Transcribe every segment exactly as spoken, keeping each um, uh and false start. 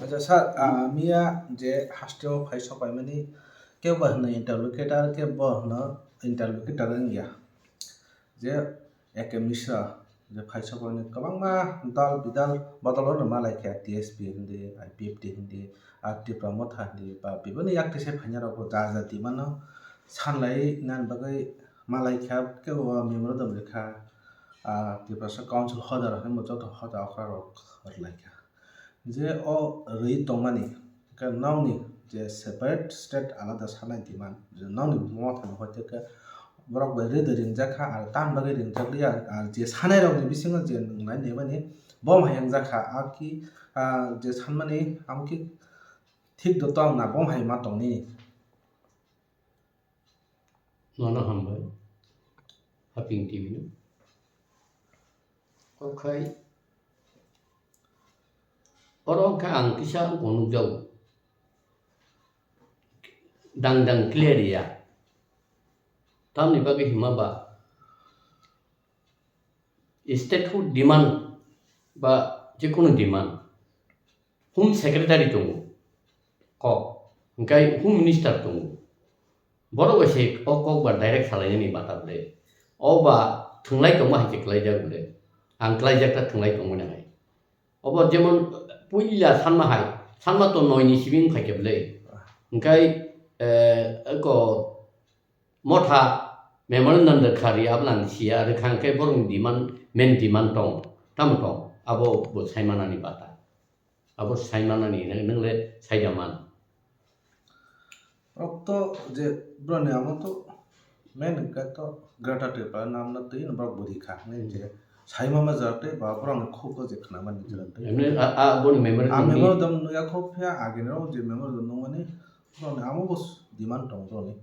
Acha sir, ah, miya je hasteo phai sok paimani, kebo hwno interlocutor, kebo hwno interlocutor wngya. Je A K Mishra, je phai sok paimani kwbangma dal bidal bodol no malai kha, T S P hindi, I P F T hindi, ah, Tipra Motha hindi, ba biboni yak tise phaina rok bo ja ja demand no sanlai nani bagwi malai kha, kebo memorandum rikha, ah, Tiprasa Council hoda rok hinwi joto hoda okra rok rwlai kha. Je o rwi tongmani, hwnkhe nokni je separate state alada sanai demand, je nokni mothani hoite khe borok bai rwi de ringjak kha, ar tamni bagwi ringjak liya, ar je sanai rokni bisingo je nwngnai naimani bo hai wngjak kha, a ki, ah, je sanmani amo ki thik do tong na bo hai ma tong nini. Nono hambai. Haping T V no. Okhai. Oro khe ang kisa wngkha nukjago. Dang dang clear ya. Tamni bagwi hima ba. Statehood demand ba jekunu demand, Home Secretary tongo, kok, hwnkhe Home Minister tongo, borok bai se o kok ba direct salainani bata bwle, o ba thwnglai tongma hai se klaijak bwle, ang klaijak ta thwnglai tongmani hai. Obo jemon puila sanma hai, sanma to noi ni simi wngkha khe bwle, hwnkhe, eh, eko Motha memorandum rwkha ri abla ang siya, rwkha hwnkhe borokni demand, main demand tong, tamo tong, abo bo saimanani bata. Abo saimanani, nw-, nwng le saida man. Borok to je borokni amo to main hwnkhe to Greater Tripura namna twi no borok bwrwi kha hwnwi je saima ma jora tei ba borokni khuk o je khna mani jora twi. Emni a, a, boni memorandum ni memorandum no ya khok phiya agini rok je memorandum nungmani borokni amo bo demand tong borokni.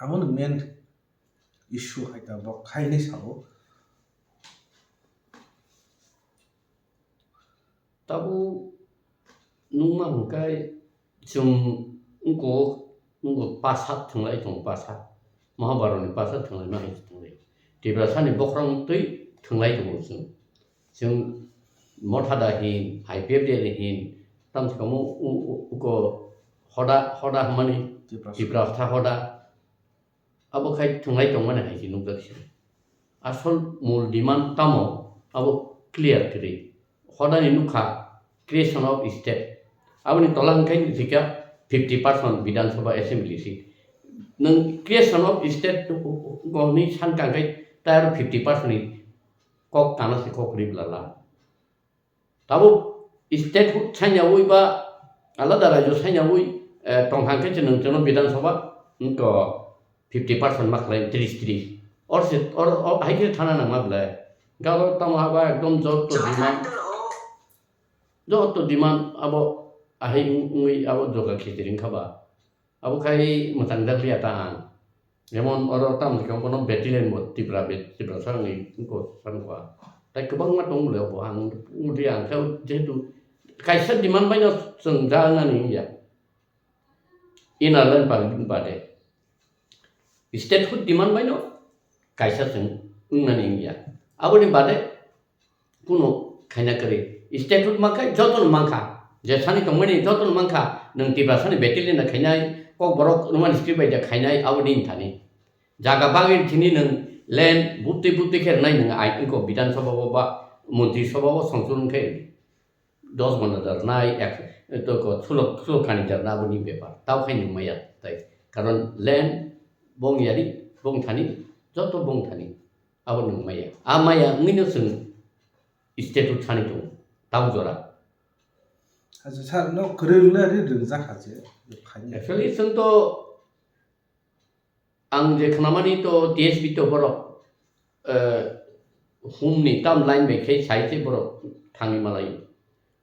Amo no main issue hai ta bo khainai sao. Tabuk nungma hwnkhe chwng wngko, wngko pasa thwnglai tongo, pasa. Mahabharani pasa thwnglai ma hai thwnglai. Tiprasani bokhorok twi thwnglai tongo chwng. Chwng Motha da hin, I P F T da hin, tamo se kamo u-, u-, uko hoda, hoda hwnmani Tiprasa. Tiprasa hoda. Abo khai thwnglai tongmani hai se nukjak se. Asol mul demand tamo abo clear kwrwi. Hodani nukha creation of state. Aboni tola hwnkhe nukjikha fifty percent Bidhan Sabha Assembly seat. Nwng creation of state hwnwi sankha hwnkhe tei aro fifty percent ni kok kana se kok kwrwi bwlala. Tabuk statehood sanya ui ba alada rajyo sanya ui, eh, tong hang khe chwng, chwngno Bidhan Sabha, wngkha fifty percent ma khlai, tris tris. Or se, or, or hai khe thana nangma belai. Galo tamo haba ekdom joto demand, joto demand abo ahai wng-, wngwi abo joga khichiri wngkha ba. Abo khai mwchang jak liya ta ang. Jemon oro tamo khe bono battalion bo Tipra bet-, Tiprasa wngwi wngkha, wngkha. Tai kwbangma tong le bo ang udi ang khe jehetu kaisa demand bai no chwng ja nani wngya. Inner line permit bade. Statehood demand bai no kaisa chwng wngnani wngya. Aboni bade Kuno khaina kwrwi. Statehood mankha, jotono mankha. Je sani tongmani jotono mankha. Nwng Tiprasani battalion no khainai, Kokborok Roman script bai de khainai, abo nini thani. Jaga bagwi thini nwng land butwi butwi khe rwnai nwng ai wngkho Bidhan Sabha o ba Montri Sabha o songchor wngkhe dos gana da rwnai, ek, to ko sulo, sulo kani da rwna abo ni bepar. Tao khai nwng maya tai. Karon land bong yari, bong thani, joto bong thani. Abo nwng maya. A maya wngwino chwng statehood thani tongo. Tamo jora. Acha sir, no kwrwngno ri rwngjak ha je, phaini. Actually, chwng to, ang je khnamani to T S P to borok, eh, humni tam line bai khe sai se borok thangwi malaio.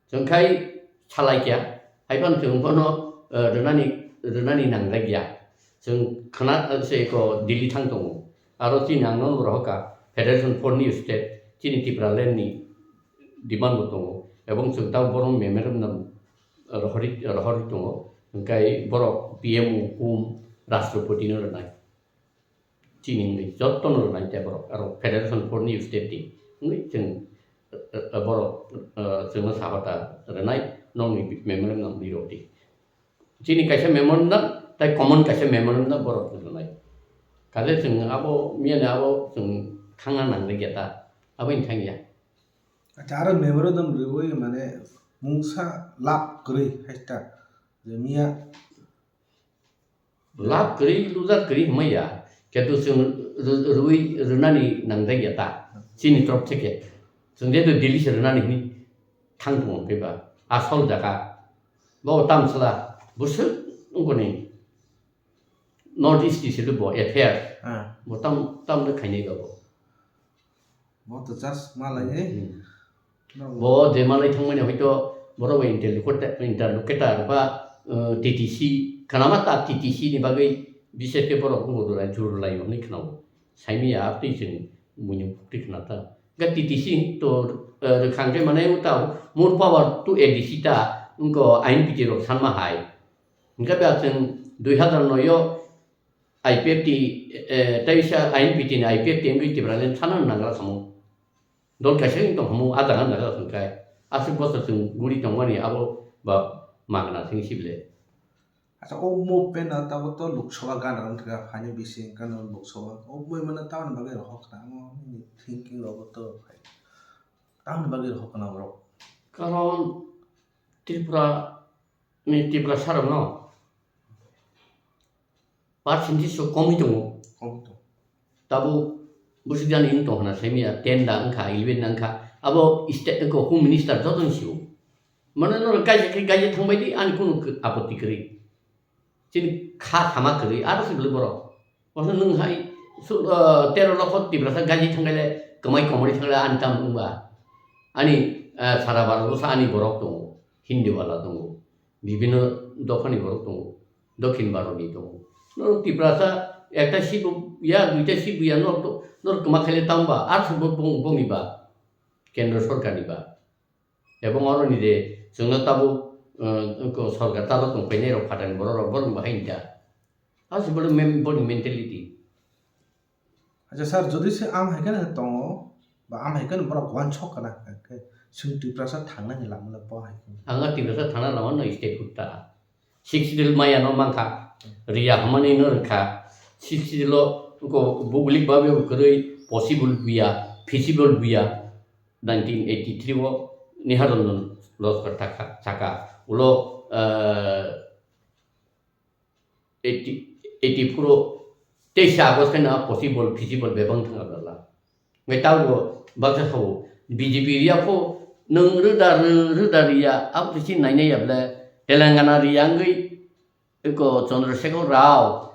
Chwng khai salai kya, hai phano chwng bono, eh, rwnani, rwnani nangjak ya. Chwng khna, eh, se ko Delhi thang tongo. Aro chini ang nono rohor kha, Federation Force ni state, chini Tipraland ni demand bo tongo. Ebong chwng tamo bono memorandum rohorwi, rohorwi tongo. Hwnkhe borok P M o, hum, Rashtrapati no rwnai. Chini wngwi jotono rwnai tei borok, aro Federation Force ni state di wngwi chwng, borok, eh, chwngno sahota rwnai, nokni memorandum rwdi. Chini kaisa memorandum, tai common kaisa memorandum borok rwnai. Kale chwng abo miyani abo chwng thangna nanglikya ta, abo wng thangya. Acha, aro memorandum rwui mane mungsa lab kwrwi hai ta, je miya. Lab kwrwi, loser kwrwi hwnmaya, kintu chwng rw-, rwui rwnani nangjakya ta, chini torop theke. Chwng jehetu Delhi se rwnani hwnwi thang tongo, phiba asol jaga. Bo tamsla bwswk wngkoni North East ni se bo affairs. Ah. Bo tam, tamle khainai ba bo. Bo to just malai, eh? Hmm. No. Bo je malai thangmani hoito borok bai interlocutor, interlocutor ba, eh, T T C, khanama ta T T C ni bagwi bises khe borok wngbo durai jurulai hwnwi khnao. Saimaya abtwi chwng buini bukti khna ta. Ga T T C to, eh, rwkhang khe mane uta more power to A D C ta wngko I N P T rok sanma hai. Hingke ba chwng dui hazar noi o I P F T, eh, tei sa I N P T ni I P F T wngwi Tipraland sana nangla khamu. Dol kaisa wng tong khamu, a jaga naga thwng khai. Aswk bosor chwng guri tongmani abo ba magna thwng sibile. Acha, o movement no tabuk to Lok Sabha gana wng thwkha, phaini bising gana Lok Sabha. O movement no tamoni bagwi rw hokna, amo nini thinking rogo to phai. Tamoni bagwi rw hokna borok. Karon Tripura ni Tiprasa rokno percentage so komwi tongo. Komwi tongo. Tabuk bwswk jani wng tong hwnna saimaya, ten da wngkha, eleven da wngkha. Abo state wngkha, home minister joto ni sio. Mane norok kaisa khe gaijak thangbai di, ani kunu kw-, apotti kwrwi. Chini kha sama kwrwi, aro se bwlwi borok. Bono nwng hai su-, ah, tero lokho Tiprasa gaijak thangkhaile, kwmai komorwi thangkhaile ani tamo wngba. Ani, ah, sara Bharat bwsa ani borok tongo, Hindi wala tongo. Bibhinno dophani borok tongo, Dokhin Bharotni tongo. Norok Tiprasa ekta sibo ya, duita sibo ya, norok to, norok kwma khaile tamo ba, ar se bo bong-, bongni ba, kendro sorkarni ba. Ebong oroni je chwngno tabuk, eh, ko sorkar talo tongpainai rok phatani borok rok, borok bahai ni da. Aswk bono men-, boni mentality. Acha sir, jodi se am hai kheno tongo, ba am hai kheno borok wansok kana, hwnkhe chwng Tiprasa thangnani lama le bo hai kheno. Ang a Tiprasa thangna lama no state hutta. Sixth Schedule maya no mankha, riya hwnmani no rwkha. Sixth Schedule o ko buglik babe kwrwi possible buya, feasible buya. Nineteen eighty three o Nihar Ranjan Laskar thakha, saka ulo, eh, eighty, eighty four o teisa August khe na possible, feasible bebak thang abdala. Ngai tabo baksa sao B J P riya pho nwng rwda rw-, rwda riya abo khe si nainai ya ble Telangana riya wngwi eko Chandrasekhar Rao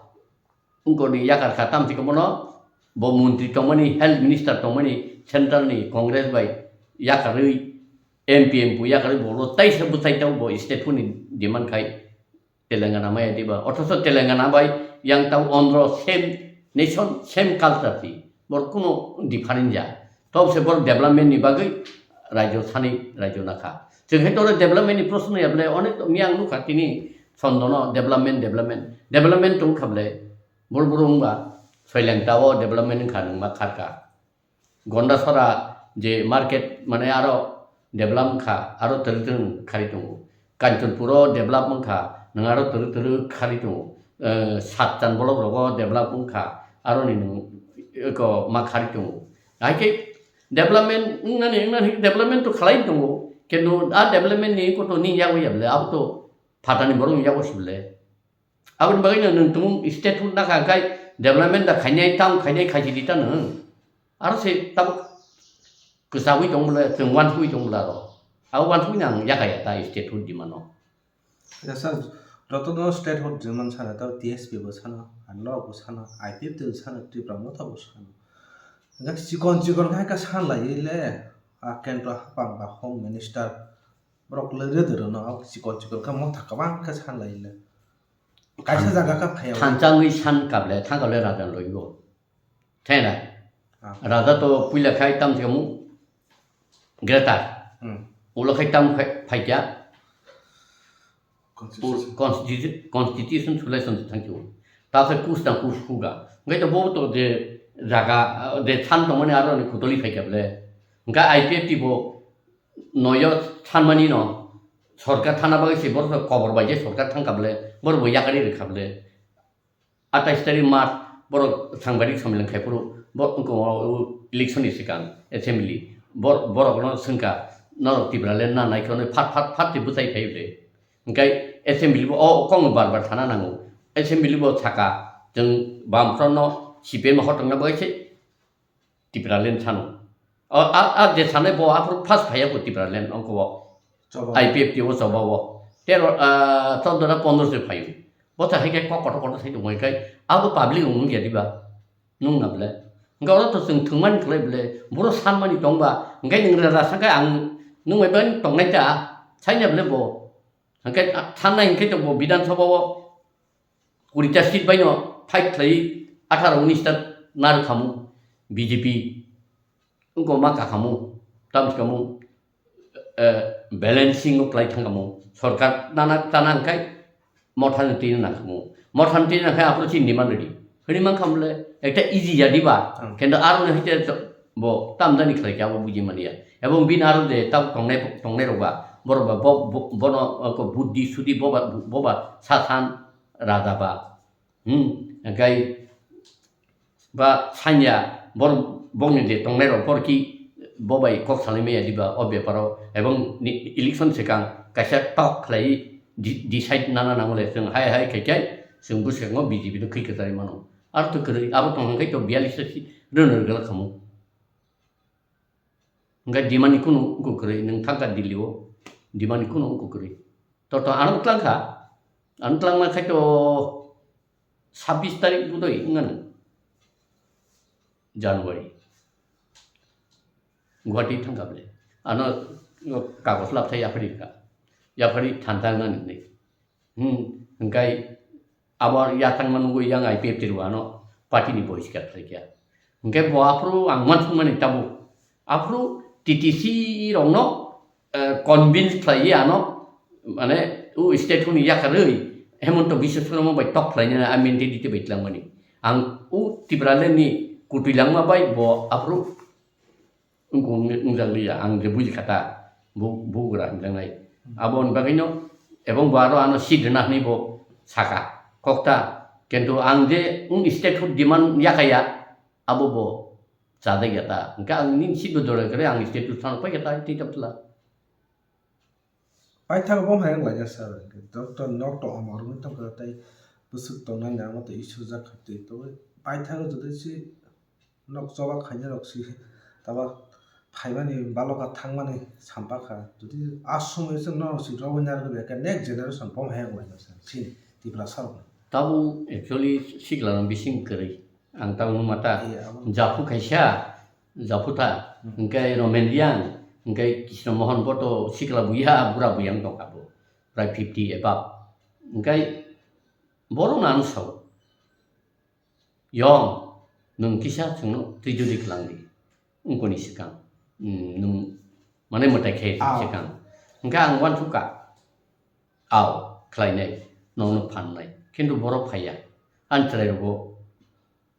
wngkoni yakar kha tamsi bono bo montri tongmani, health minister tongmani central ni Congress bai yakarwi M P M P yakarwi bo teisa bwsai tabo bo state phone ni demand khai. Telangana maya diba, othocho Telangana bai yang tao Andhra same nation, same culture di, bor kuno different ya. Tobse bor development ni bagwi rajyo sani rajyo nakha. Chwng hai tore development ni proshno ya ble onek to miyang nukha tini Sondono development, development, development tong kha ble bor bor wngba Soileng tao development wngkha nwngma kharka. Gondasora je market mane aro develop wngkha, aro twrwk twrwk khari tongo. Kanchanpuro develop wngkha, nwng aro twrwk twrwk khari tongo. Eh, Satchan block rogo develop wngkha, aroni nwng eko ma khari tongo. Hai khe development wngnani, wngnani development to khlai tongo, kintu a development ni koto ni yago ya ble, abo to phatani borok ni yago si ble. Aboni bagwi no nwng tumung state hood nakha, hwnkhe development da khainai, town khainai khaisi di ta nwng. Aro se tabuk kwchagwi tong bwle, chwng uansugwi tong bwle aro. Abo uansugwi no ang yakaya ta state hood di mano. Ya sir, joto no state hood di man sana, ta T S P bo sana, ang norok bo sana, I P F T bo sana, Tripura Motha bo sana. Hwnkhe chikon chikon khai kha san lai le, a kendro hapang ba home minister. Borok le rwdwrwno chikon chikon khe motha kwbang khe san lai le. Kaisa jaga khe phaiya. Thansa wngwi san kable, thang kable raja loigo. Thena. Ah. Raja to puila khai tam se mu greater. Hmm. Ulo khai tam khai phaikya. Constitution. Constitu-, constitution selection thangkyo. Ta se kus tang kus kuga. Ngai to bo to je jaga, je san tongmani aro ni kutoli phaikya ble. Hwnkhe I P F T bo noyo thanmani no sorkar thana bagwi se borok kobor bai je sorkar thangkha bwle, borok bo yakari rwkha bwle. Atais tarik March borok sangbadik somilon khai phuru bo wngkha o election ni swkang assembly bor-, borok no swngkha norok Tipraland na nai khe phat phat phat se bwchai phai bwle. Hwnkhe assembly bo o kok no bar bar sana nango. Assembly bo saka chwng bam front no C P M hotongna bagwi se Tipraland sano. O, a, a je sanai bo aphuru first phaiya bo Tipraland ongko o. Choba. I P F T o choba o. Tero, ah, chaudo na pondro se phaio. Bo ta hai khe kok kotor kotor sai tongmai kai. Abo public rok nung ya diba? Nung na ble. Hwnkhe oro to chwng thwngmani khlai ble. Boro sanmani tongba. Hwnkhe nwng rara sa khe ang nung bai bai tongnai ta. Sai na ble bo. Hwnkhe, ah, thanai hwnkhe to bo Bidhan Sabha o kuri ta seat bai no fight khlai atharo unis ta nar khamu B J P wngko ma kha khamu tam khamu, eh, balancing o khlai thang khamu sorkar nana tana hwnkhe motha ni twi na khamu motha ni twi na khe aphuru chini demand ready hwnwi man khamle ekta easy ya diba Hmm. kendo aro ne hite bo tam dani khlai khe abo buji mania. Ebong bini aro je tab tongnai, tongnai rok ba, borok ba, bo, bo, bono, uh, ko buddhi sudi boba, boba sasan raja ba. Hmm, hwnkhe ba sanya bor-, bongni je tongnai rok bor ki bobai kok salai maya diba o beparo ebong ni election swkang kaisa tok khlai di-, decide nana nango le chwng hai hai khai khai chwng bwskango B J P no khwi kwchari mano. Aro to kwrwi abo tong hwnkhe to biyalish ta si rwno rwgwlak khamu. Hwnkhe demand ni kunu wngkuk kwrwi, nwng thangkha Delhi o, demand ni kunu wngkuk kwrwi. To, to, ano twlang kha, ano twlangma khai to sabbish tarik budoi wngmano January. Guwahati thangkha bwle. Ano kagos labthai yaphari kha, yaphari thansa wngnani hwnwi. Hmm, hwnkhe abo yathangma nugwi yang I P F T rwano party ni bohiskar khlaikha. Hwnkhe bo aphuru ang uansukmani tabuk. Aphuru T T C rokno, eh, convince khlaiwi ano, mane, o state hwnwi yakarwi Hemanta Biswa Sarma bai tok khlainani a mentality bai twlangmani. Ang o Tipraland ni kutui langma bai bo aphuru wngkha wng-, wngjakliya, ang je buji kha ta, bu-, bugra hwnjaknai. Aboni bagwino, ebong bo aro ano seat rwna hwnwi bo saka, kok ta. Kintu ang je wng statehood demand yakaya, abo bo chajakya ta. Hwnkhe ang nini seat bo jora kwrwi, ang statehood sano paikha ta, tei ta pla. Paithago bo hai wng laijak sir, doctor nok tongma rwgwi tongkha tei bwswk tongnani amo tei isuk jak kha tei tongwi paithago jodi se nok choba khaina rok si taba phaimani baloka thangmani sampakha jodi a somoi se norok si rwgwi narwgwi bai khe next generation bo hai wng laijak sir chini Tiprasa rokni. Tabuk actually sikla rok bising kwrwi. Ang tabuk nukma ta, Iya, abo. Japhu kaisa, japhu ta, Hmm. Hwnkhe Romen Reang, hwnkhe Krishna Mohan bo to sikla buya, bura buya wng tongkha bo, prai fifty above. Hwnkhe borokno ano sao, "Yong, nwng kisa chwngno twijodi kwlangdi, wngkoni swkang, hmm, nwng mane mwtai khe Aw. Swkang." Hwnkhe ang uansukha, Aw, khlainai, nokno phannai. Kintu borok phaiya. Ani chwrairokbo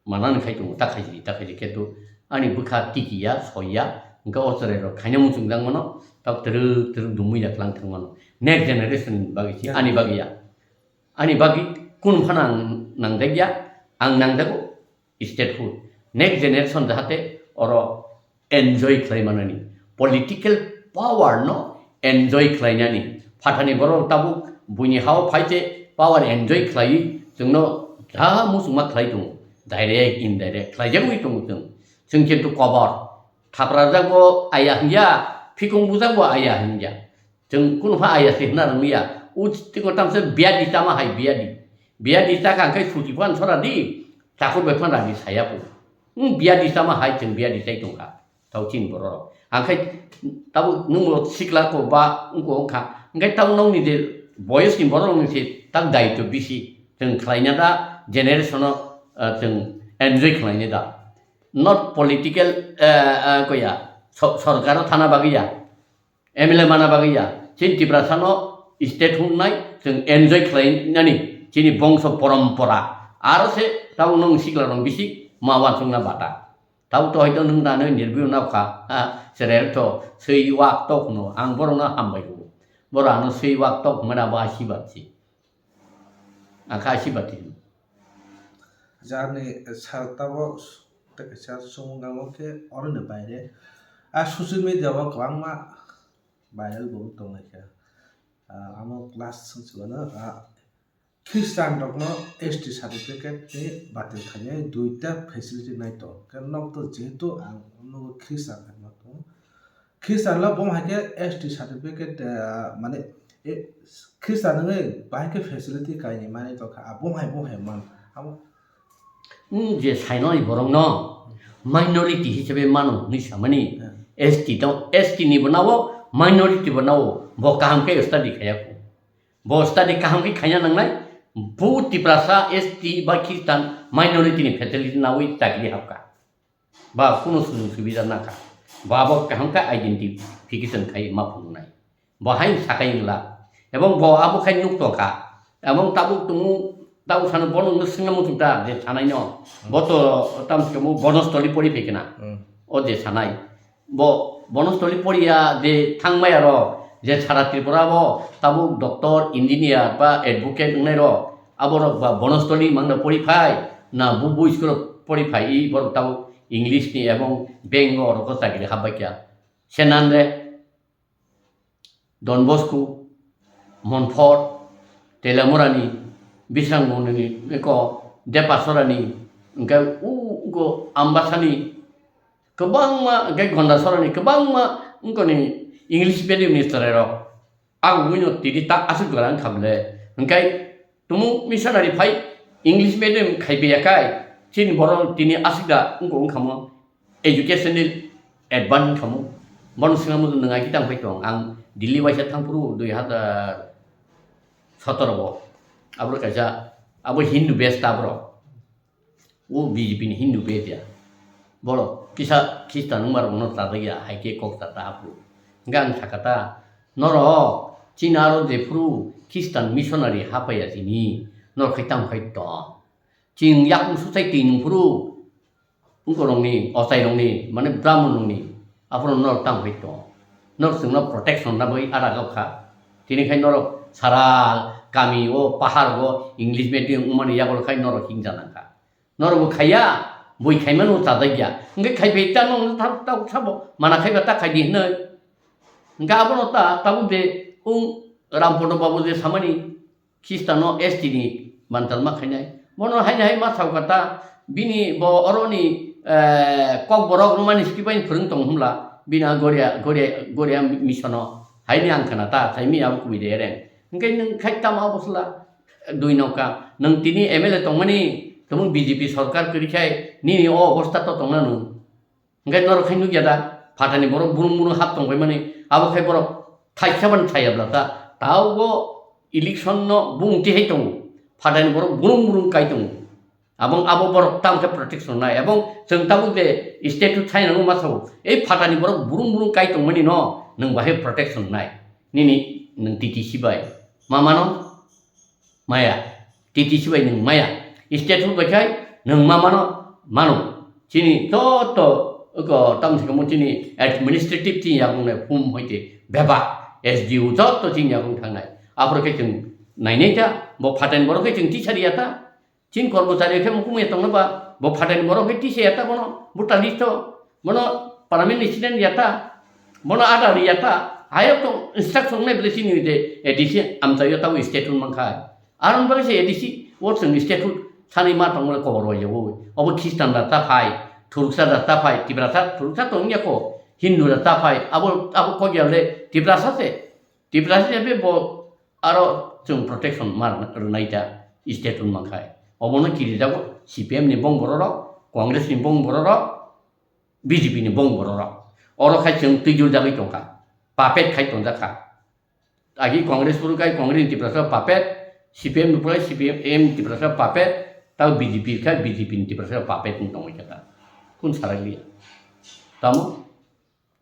manani khai tongo, ta khaidi, ta khaidi. Kintu ani bwkha tikiya, soiya, hwnkhe o chwrairok khaina muchungjak mano, tabuk twrwk twrwk dumui ya tlang thang mano. Next generation ni bagwi se, Ya. Ani bagwi ya. Ani bagwi kunu phano ang nangjakya, ang nangjago. Statehood. Next generation jahate oro enjoy khlai manani, political power no enjoy khlainani. Phathani borok tabuk buini hao phai je power enjoy khlaiwi chwngno ja muchungma khlai tongo, direct, indirect khlaijagwi tongo chwng. Chwng kintu kobor, thaprajak bo aya hwnya, phikung bujak bo aya hwnya. Chwng kunu pha aya se hwnna rwngya. O twigo tamsa biyadi tama hai biyadi. Biyadi ta kha hwnkhe suti phan sora di, chakur bai phan radi saya po. Hmm, biyadi tama hai chwng biyadi chai tongkha. Tau chini borok. Hwnkhe tabuk nwng bo sikla ko ba wngko wngkha. Hwnkhe tabuk nokni je boyos ni borok ni se tak daityo bisi. Chwng khlaina da generation o, ah, chwng enjoy khlaina da. Not political, ah, ah, koya, so-, sorkar o thana bagwi ya. M L A mana bagwi ya, chini Tiprasano statehood nai chwng enjoy khlainani chini bongso porompora. Aro se tabuk nwng sikla rok bisi ma uansukna bata. Tau to hoito nwng dano interview nao kha, ha, cherai to swi wak tok hwno, ang borokno hambai rwo. Borok ano swi wak tok hwnmani abo asibad se. Ang kha asibad se. Jarni sal tabok tei kaisa chwngmung amo khe oro ni baire. A social media o kwbangma viral bo wng tong lai kha. Ah, amo class swng swngmano, ah, Christian rokno S T certificate tei batil khainai duita facility nai tong khe nok to jehetu ang nugo Christian hai ma tongo. Christian lo bom hai khe S T certificate, ah, mane, eh, Christian wngwi bahai khe facility kainwi manwi tongkha, ah, bom hai bom hai man. Amo Nwng je sainai borokno minority hisabe mano hwnwi samani, Hmm. S T tong, S T ni bo nao, minority bo nao, bo kaham khe study khaiya kho. Bo study kaham khe khaina nangnai, bo Tiprasa, S T ba Christian minority ni facility nawi chakri hapkha. Ba kunu sujug subida nakha. Bo abo kaham khe identification khai ma phunuknai. Bo hai sakai wngla. Ebong bo abo khai nuk tongkha. Ebong tabuk tongo, tabuk sano bono no swngna muchung ta je sanai no. Bo to tam se mo Bonostoli pori phaikena. Hmm. O je sanai. Bo Bonostoli poriya je thangmaya ro, je sara Tripura bo tabuk doctor, engineer ba advocate wngnai ro. Aborok ba Bonostoli mangna pori phai, na bu bu school pori phai, i borok tabuk English ni ebong bank o rok chakri habbai kya. Senan re. Don Bosco, Montfort, Telamurani, Bisrang Monini, eko Depasorani, hingke u-, uko Ambasani, kwbangma, hingke Gondasorani, kwbangma, unkoni English medium ni chwrairok. Ang wngwino tini tak aswk jora wngkha bwle, hingke Tumung missionary phai English medium khai paiya kai, chini borok tini aswk da wngkha, wngkha mo educational advance wngkha mo. Bono swngna muchung nwng ai kitang phai tong, ang Delhi waisa thang phuru dui hazar sotoro o. Aboro kaisa abo Hindu base ta borok. O B J P ni Hindu base ya. Borok kisa Christian wngma rok no chajak ya, hai khe kok cha ta aphuru. Hingke ang sakha ta, norok chini aro jephuru Christian missionary hapaiya chini, norok khai tamo khai tong. Chini yakung suchai twi nung phuru, wngkorokni, ochairokni, mane Brahmonrokni, aphuru norok tamo khai tong. Norok chwngno protection nabwi ada kha. Tini khai norok sara kami o, pahar o, English medium wngmani yago khai norok hingja nang kha. Norok bo khaiya, bui khaimano chajak ya. Hingke khai bai ta no ta, ta sabo mana khaiba ta khai di hinoi. Hingke abono ta, tabuk de, ung Rampono babu je samani, Khristanno S T ni mantalma khainai. Bono haino hai ma sao kha ta, bini bo oroni, eh, kokborok romani script bai phwrwng tong hwnla, bini a Goria, Goria, Goria missiono. Haini ang khna ta, saimi abo kubui de ereng. Hingke nwng khai tamo abo sla, dui nokha. Nwng tini M L A tongmani, tamo B J P sorkar kwrwi khai, nini o obostha to tongna nwng. Hingke norok khai nukya da, phatani borok burung burung hap tongbai mani, abo khai borok thaisa ban thaya bla ta, tao bo election no bung tihai tongo, phatani borok burung burung kai tongo, abong abo borok tamo khe protection nai, ebong chwng tabuk je statute sai nango ma sao, ei phatani borok burung burung kai tongmani no nwng bahai protection nai, nini nwng T T C bai ma mano? Maya, T T C bai nwng maya. Statute bai khai nwng ma mano, mano. Chini joto, oko, tamo se kamo chini administrative chini yakung nai hum hoite bebak, S D O joto chini yakung thangnai. Aphuru khe chwng nainai ta, bo phatani borok khe chwng tisari ya ta. Chini kormochari khe mukumui tongno ba, bo phatani borok khe tisa ya ta bono, voter list o, bono permanent resident ya ta, bono ada ri ya ta. Hayok tong instruction nai bwle chini de A D C amchaio tabo statute mankha. Aron bagwi se A D C o chwng statute thani ma tongmani kobor rwjago. Obo Khristan da ta phai, Thuruksa da ta phai, Tiprasa, Thuruksa tong wngya ko, Hindu da ta phai, abo, abo kok ya le Tiprasa se. Tiprasa se be bo aro chwng protection ma rwnai ta statute mankhai. Obono kirijago C P M ni bong bororok, Congress ni bong bororok, B J P ni bong bororok. Oro khai chwng twijul jagwi tongkha, puppet khai tongjak kha. Agi Congress phuru khai Congress ni Tiprasa puppet, C P M ni phuru C P M ni Tiprasa puppet, tabo B J P khai B J P ni Tiprasa puppet wng tongwi kha ta. Kun sarai liya. Tamo?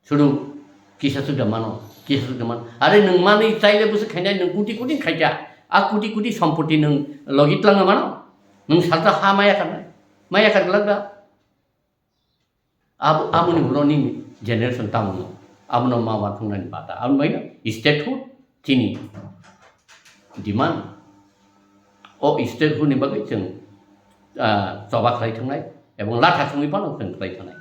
Sudu kisa suda mano, kisa suda mano. Are nwng manwi chaile bwswk khainai nwng kuti kuti khaikha. A kuti kuti sompoti nwng logi twlangna mano. Nwng salsa ha maya kharnai. Maya kharglak da. Abo, aboni ulo nini generation tamo no, abono ma uansuknani bata. Aboni bagwi no statehood chini demand. O statehood ni bagwi chwng, ah, choba khlai thangnai, ebong latha chwngwi phano chwng khlai thangnai.